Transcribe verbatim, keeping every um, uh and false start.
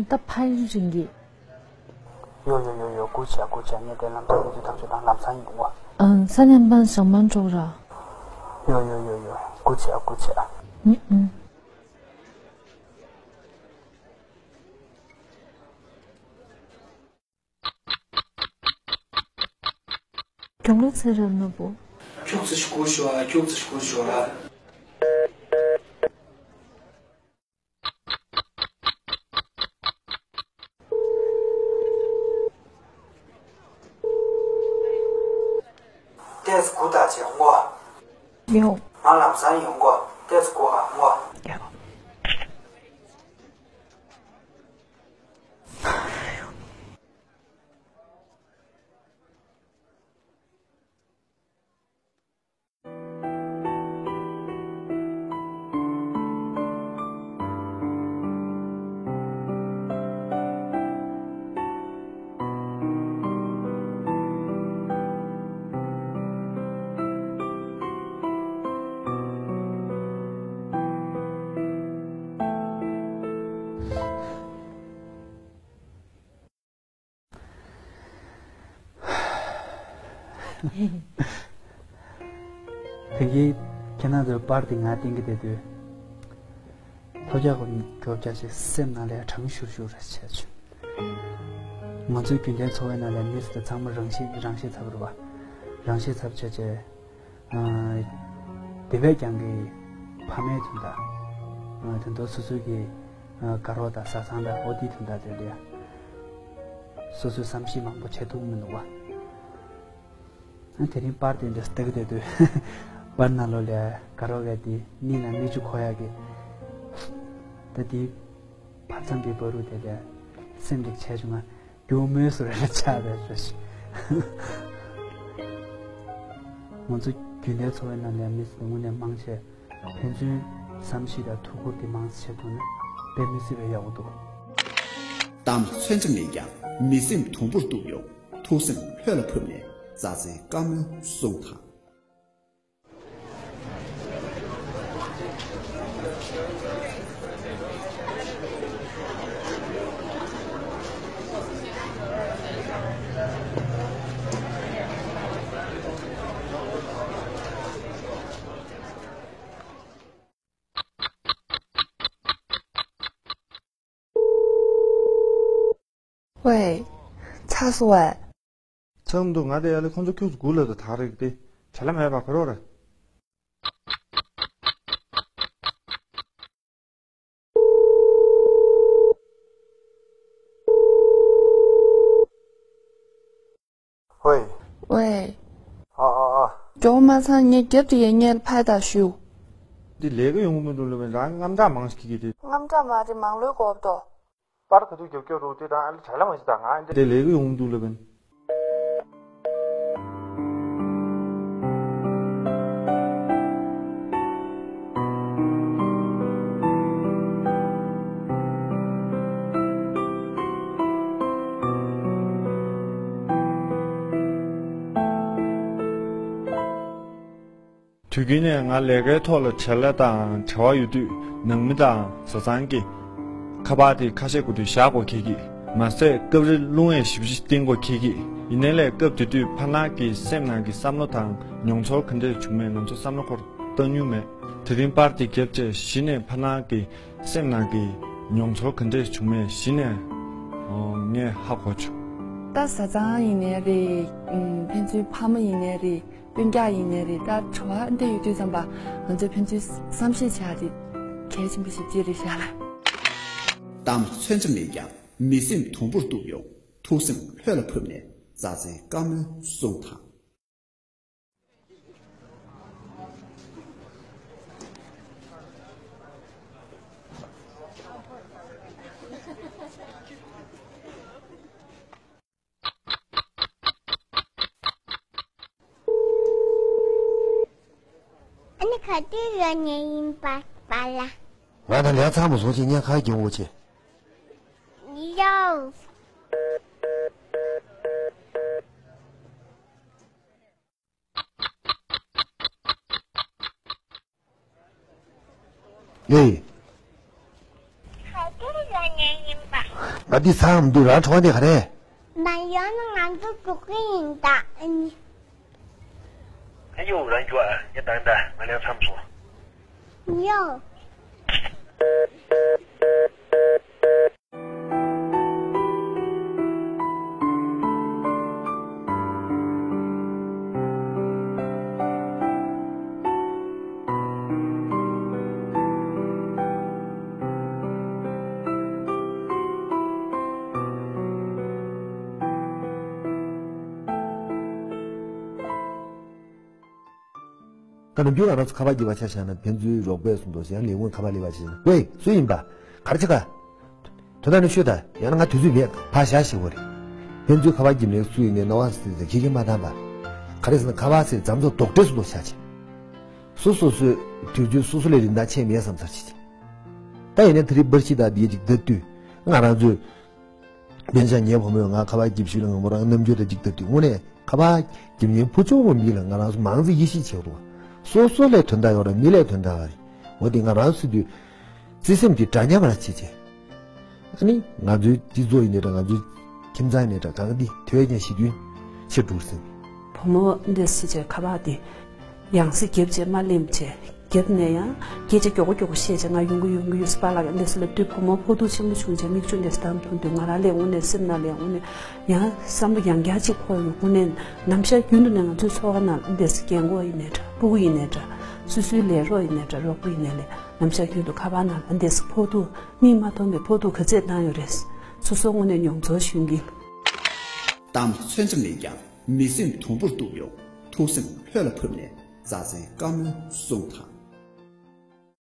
ད་ཕར་རིང་གི། ཡོ་ཡོ་ཡོ་ཡོ། སྒུག་བྱས་སྒུག་བྱས། ངས་དེ་ལམ་སང་གནས་ཚུལ་ཐག་གཅོད་དང་། ལམ་སང་ཡིན་གོ། ཨང་། ས་མཉམ་པ་ཞག་མ་འགྲོ་ར། ཡོ་ཡོ་ཡོ་ཡོ། སྒུག་བྱས་སྒུག་བྱས། ཨང་ཨང་། གྱོང་ལོ་ཚེ་རབས་ནོར་བུ། ཁྱུག་ཙམ་ཞིག་སྒུག་ཤོག་ཨ། ཁྱུག་ཙམ་ཞིག་སྒུག་ཤོག་ཨ། ཏོག་ཙམ་སྒུག་དང་བྱས་ཡོང་གོ། ཡོང་། ང་ལམ་སང་ཡོང་གོ། ཏོག་ཙམ་སྒུག་ཨ་གོ། ཡོང་། དེ་གི་ཁྱེད་རང་ཚོའི་པར་དེ་ང་བསྟན་གི་བསྡད་དུས། ལྷོ་རྒྱག་གི་རྒྱོབ་རྒྱག་ཅིག་སེམས་ནང་ལ་གྲང་ཤུར་ཤུར་རེ་བྱས་བྱུང་། ང་ཚོའི་རྒྱུན་ལྡན་འཚོ་བའི་ནང་ལ་མི་ཚོ་ཚང་མ་རང་ཤི་རང་ཤི་ཚབ་རེད་པ། རང་ཤི་ཚབ་བྱས་བྱས། ཨ། དེ་བས་ཀྱང་གི་ཕ་མའི་དོན་དག་ཨ། དེ་ཚོ་སོ་སོའི་གི་ཨ། དགའ་རོགས་དང་བཟའ་ཚང་དང་འོ་དེའི་དོན་དག་དེ་ལས། སོ་སོའི་བསམ་ཤེས་མང་པོ་བྱེད་ཐུབ་མི་འདུག་པ། ཨ། དེ་རིང་པར་དེ་འདྲ་ལྟ་གི་བསྡད་དུས། པར་ནང་ལོགས་ལ་དགའ་རོགས་ཀྱི་དེ་གཉིས་ན་གནས་ཆུ་ཁོ་ཡག་གི། ད་དེའི་བར་མཚམས་དེའི་བར་དུ་དེ་ལ་སེམས་འགྲིག་བྱས་བྱུང་ང་། སྐྱོ་མོའི་བཟོ་འདྲ་ཆགས་པའི་བཟོ་ཞིག་ང་ཚོ་རྒྱུན་ལྡན་འཚོ་བའི་ནང་ལ་མི་ཚོ་དངོས་གནས་མང་ཆེ་ཕན་ཚུན་བསམ་ཤེས་དང་ཐུགས་ཁུར་དེ་མང་ཙམ་བྱེད་ཐུབ་ན་དཔེ་མི་སྲིད་པའི་ཡག་པོ་འདུག་གཏམ་མཚོན་ཆ་མེད་ཀྱང་མི་སེམས་དུམ་བུར་གཏུབ་ཡོང་། ཐུགས་སེམས་ལྷོད་ལ་ཕབ་ནས་རྩྭ་རྩེའི་བཀའ་མོལ་གསུངས་དང་། ཝེ། ཚར་སོང་ཝེ། ཚར་མི་འདུག་ང་དེ་ཡ་ལེ་ཁོང་ཚོ་ཁྱུག་ཙམ་སྒུག་ལབ་དུས་ད་རེད་དེ། བྲེལ་བ་མེད་པ་ཕེབས་རོགས་རེད། ཝེ། ཝེ། ཨ་ཨ་ཨ། མགྱོགས་མ་ཚང་ངས་རྒྱབ་དེ་ཡས་ངས་ཕར་ད་ཞུ། འདི་ལས་ཀ་ཡོང་གི་མི་འདུག་ལབ་པས། རང་དངངས་སྐྲག་མང་ཞིག་གིས་དེ། དངངས་སྐྲག་མ་རེད། མང་ལོས་གོ་བ་དོ། པར་ག་དུས་རྒྱབ་སྐྱོར་རུ་དེ་དང་ཨ་ལེ་བྲེལ་བ་མ་ཞིག་དང་ང་འདི་ལས་ཀ་ཡོང་གི་འདུག་ལབ་པས། དུས་རྒྱུན་ནས་ང་ལས་ཀའི་ཐོག་ལ་བྲེལ་བ་དང་བྲེལ་བ་ཡོད་དུས་ནང་མི་དང་བཟའ་ཚང་གིས་ཁ་པར་དེ་ཁ་ཤས་དགོས་དུས་བཞག་དགོས་ཁེལ་གི། མ་ཟད་སྐབས་རེ་རླུང་ཡང་ཞེ་པོ་ཅིག་བསྟན་དགོས་ཁེལ་གི། ཡིན་ནའི་ལས་སྐབས་དེ་དུས་ཕ་ནང་གི་སེམས་ནང་གི་བསམ་བློ་དང་མྱོང་ཚོར་ག་འདྲས་བྱུང་མེད་ང་ཚོ་བསམ་བློ་འཁོར་བཏང་མྱོང་མེད། དེ་རིང་པར་དེ་བརྒྱབ་བྱས་གཞི་ནས་ཕ་ནང་གི་སེམས་ནང་གི་མྱོང་ཚོར་ག་འདྲས་བྱུང་མེད་གཞི་ནས་ངས་ཧ་གོ་བྱུང་། ད་བཟའ་ཚང་ཡིན་ནའི་རེད། ཕན་ཚུན་ཕ་མ་ཡིན་ནའི་རེད། སྤུན་ཀྱག་ཡིན་ནའི་རེད། ད་བྲོ་བ་འདི་ཡོད་དུས་ཙམ་པ་ང་ཚོས་ཕན་ཚུན་བསམ་ཤེས་བྱ་དེ་གལ་ཆེན་པོ་ཞིག་ཅིག་རེད་ཤག་ལ། གཏམ་མཚོན་ཆ་མེད་ཀྱང་མི་སེམས་དུམ་བུར་གཏུབ་ཡོང་། ཐུགས་སེམས་ལྷོད་ལ་ཕབ་ནས་རྩྭ་རྩེའི་བཀའ་མོལ་གསུངས་དང་། ཨ་ནི་ག་དུས་ཡོང་ནི་ཡིན་པ་པཱ་ལགས། ང་དང་ལས་ཚང་མ་སོང་ཅིག་ངས་ཁ་རྒྱུན་འོ་ཆེ། ཡོ། ཡེ། ག་དུས་ཡོང་ནི་ཡིན་པ། ཨ། འདི་ཟ་འམ་འདུག་རང་གྲོགས་དེ་ག་རེད། མ་ཡོང་ན་ང་ཚོ་འགྲོ་གི་ཡིན་ད། ཨ་ནི། ཨ་ཡོ། རང་རྒྱུ་ཨ། ཡ། ད་ད་ང་ལན་མཚམས་སོང་། ཡོ། ད་ནམ་རྒྱུན་ང་རང་ཚོ་ཁ་པར་རྒྱབ་པ་ཆ་བཞག་ན་ཕན་ཚུན་རོགས་པས་སུ་འདུག་ཡང་ལས་ཁུངས་ཁ་པར་སླེབས་པ་ཞིག་ན། ཝེ། སུ་ཡིན་པ། ག་རེ་བྱེད་ག་དོན་དག་ནི་ཤོད་ད། ཡང་ན་ང་དུས་ཚོད་མེད། ཕར་བཞག་ཞེས་པ་རེད། ཕན་ཚུན་ཁ་པར་རྒྱབ་ནས་སུ་ཡིན་ནའི་རྣ་བ་སི་སི་ཁྱི་ཁྱི་མ་བཏང་པ། ག་རེ་ཟེར་ན་ཁ་པར་ཟེར་མཚམས་ཚོ་རྡོག་ཁྲེས་སུ་འདུག་ཆགས་ཆེ། སོ་སོ་སོའི་དུས་ཚོད་སོ་སོ་ལས་རིན་ཐང་ཆེ་མེད་བསམ་ཚར་ཆེ་ཆེ། ད་ཡིན་ན་དེ་རིང་པར་ཤི་དང་འདི་ཅིག་ལྟ་དུས་ང་རང་ཚོའི། དཔེར་ན་ངའི་བུ་མོས་ང་ཁ་པར་རྒྱབ་ཤུལ་ལ་ང་མོ་རང་རྣམ་འགྱུར་དང་གཅིག་ལྟ་དུས་དངོས་གནས་ཁ་པར་རྒྱབ་མཁན་བུ་ཆུང་བ་མི་ལ་ང་རང་ཚོ་མང་ཙམ་ཡིད་ཆེས་བྱེད་དགོས། སོ་སོ་ལས་དོན་དག་ཡོད་རེད། མི་ལས་དོན་དག་རེད། འོ་དེ་ང་རང་ཚོ་དུས་བརྩེ་སེམས་ཀྱི་འདྲ་མཉམ་ར་བྱེད་བྱེད། ཨ་ནི་ང་ཚོའི་སྤྱི་ཚོགས་ཡིན་ནའི་འདྲ། ང་ཚོའི་ཁྱིམ་ཚང་ཡིན་ནའི་འདྲ། གང་གི་དེ་བས་ཀྱང་ཞི་མཐུན་ཆེ་འགྲོ་སྲིད། བུ་མོ་འདི་སི་ཆེ་ཁ་པར་དེ། ཡང་སེ་རྒྱབ་བྱས་མ་ལེམ་བྱས། རྒྱབ་ནས་ཡང་སྐད་ཆ་མགྱོགས་པོ་མགྱོགས་པོ་བཤད་བྱས། ང་ཡོང་གི་ཡོང་གི་ཡོད་སི་པ་ལགས་འདི་སི་ལབ་དུས་བུ་མོ་ཕོ་ཐུག་ཆེན་པོ་བྱུང་བྱས་མིག་ཆུ་འདི་སི་དམ་འཐུང་དུས་ང་རང་ལས་དངོས་གནས་སེམས་ནང་ལས་དངོས་གནས་ཡང་བསམ་བློ་ཡང་བསྐྱར་ཅིག་འཁོར་ཡོང་། དངོས་གནས་ནམ་ཞག་རྒྱུན་དུ་ནས་ང་ཚོའི་ཚོགས་པ་ནང་འདི་སི་རྒན་གོག་ཡིན་ནའི་འདྲ། སྤུ་གུ་ཡིན་ནའི་འདྲ། སོ་སོའི་ལས་རོགས་ཡིན་ནའི་འདྲ། རོགས་པ་ཡིན་ནའི་ལས་ནམ་ཞག་རྒྱུན་དུ་ཁ་པར་ནང་འདི་སི་ཕོ་ཐུག་མིག་མ་མཐོང་བའི་ཕོ་ཐུག་ག་ཚད་བཏང་ཡོད་རེད། སོ་སོ་དངོས་གནས་མྱོང་ཚོར་ཞུ་གི། གཏམ་མཚོན་ཆ་མེད་ཀྱང་མི་སེམས་དུམ་བུར་གཏུབ་ཡོང་། ཐུགས་སེམས་ལྷོད་ལ་ཕབ་ནས་རྩྭ་རྩེའི་བཀའ་མོལ་གསུང་དང་